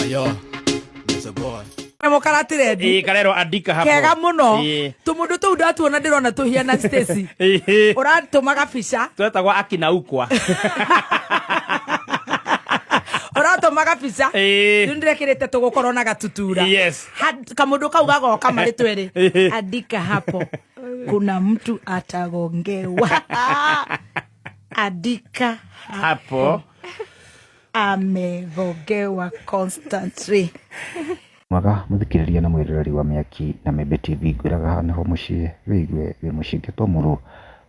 Yo, Mr. Boy. Namo karatirendi. Ĩĩ, karerwo andika hapo. Kega muno. Ĩĩ. Tũmũndũ tũu ndatuona ndĩrona tũhiana Stacy. Ĩĩ. Ũratũmaga bica. Twetagwo akina ukwa. Ũratũmaga bica. Ĩĩ. Rĩu ndĩrekĩrĩte tũgũkorwo na gatutura. Yes. Kamũndũ kau gagoka marĩ twerĩ. Ĩĩ. Andika hapo. Kuna mtu atagongewa. Andika hapo. Amegongewa constantly. Mwega mũthikĩrĩria na mwĩroreri wa Mĩaki na Mĩmbi TV, ngwĩraga haha nĩho mũciĩ wĩigue wĩ mũciĩ ngetwo mũrũ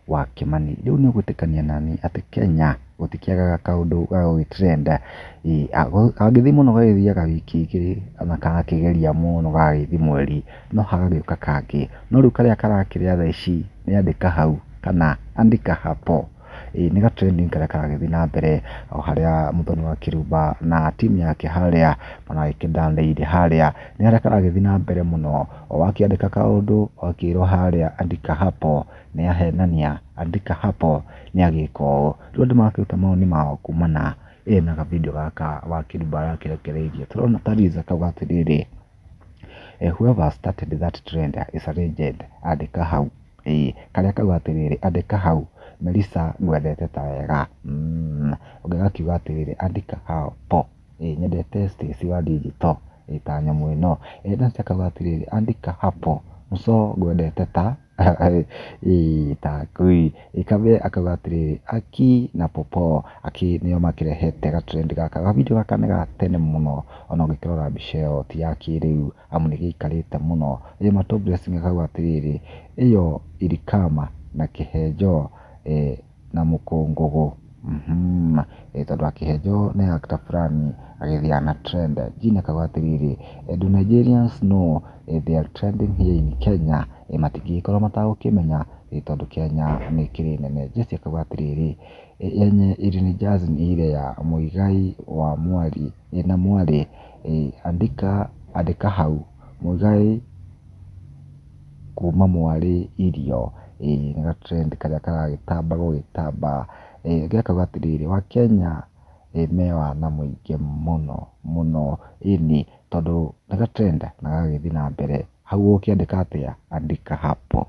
wa Kĩmani. Rĩu nĩ ũgwĩtĩkania nani atĩ Kenya gũtikĩagaga kaũndũ ga gũgĩ trend, kangĩthiĩ mũno gagĩthiaga wiki igĩrĩ ona gakĩgeria mũno gagagĩthiĩ mweri, no hagagĩũka kangĩ. No rĩu karĩa karakĩrĩa thaa ici nĩ andĩka hau kana andika hapo. Ĩĩ nĩ ga trending karĩa karagĩthiĩ na mbere o harĩa Mũthoni wa Kĩrumba na timu yake harĩa maragĩkĩndanĩire harĩa, nĩ harĩa karagĩthiĩ na mbere mũno. O wakĩandĩka kaũndũ ũgakĩrwo harĩa andika hapo, nĩ ahenania, andika hapo, nĩ agĩka ũũ. Rĩu andũ magakĩruta mawoni mao kumana na ga video gaka wa Kĩrumba arakĩrekereirie. Tũrona ta Liz akauga atĩrĩrĩ, whoever started that trend is a legend, andĩka hau. Ĩĩ karĩa kauga atĩrĩrĩ, andĩka hau, Melissa ngwendete ta wega. Ũngĩ agakiuga atĩrĩrĩ, andika hapo. Ĩĩ nyendete Stacy wa digital ĩĩ ta nyamũ ĩno. Nancy akauga atĩrĩrĩ, andika hapo, Muso ngwendete ta ĩĩ ta ngui. Kabe akauga atĩrĩrĩ, Aki na Popo, Aki nĩo makĩrehete ga trend gaka. Ga video gaka nĩ ga tene mũno ona ũngĩkĩrora mbica ĩyo ti ya kĩrĩu amu nĩ gĩikarĩte mũno. Mato Blessing akauga atĩrĩrĩ, ĩyo ilikama na kĩhenjo na mũkũngũgũ. Tondũ akĩhenjo nĩ actor fulani agĩthiaga na trend. Jane akauga atĩrĩrĩ, do Nigerians know they are trending here in Kenya? Matingĩgĩkorwo matagũkĩmenya tondũ Kenya nĩ ĩkĩrĩ nene. Jesse akauga atĩrĩrĩ, yenye ilinijazz ni ile ya Muigai wa mwari na mwarĩ, andika andĩka hau Muigai kuma mwarĩ irio. Ĩĩ nĩ ga trend karĩa karagĩtamba gũgĩtamba. Ũngĩ akauga atĩrĩrĩ, Wakenya me wana mũingĩ mũno mũno, ĩni tondũ nĩ ga trend na gagagĩthiĩ na mbere. Hau ũgũkĩandĩka atĩa? Andika hapo.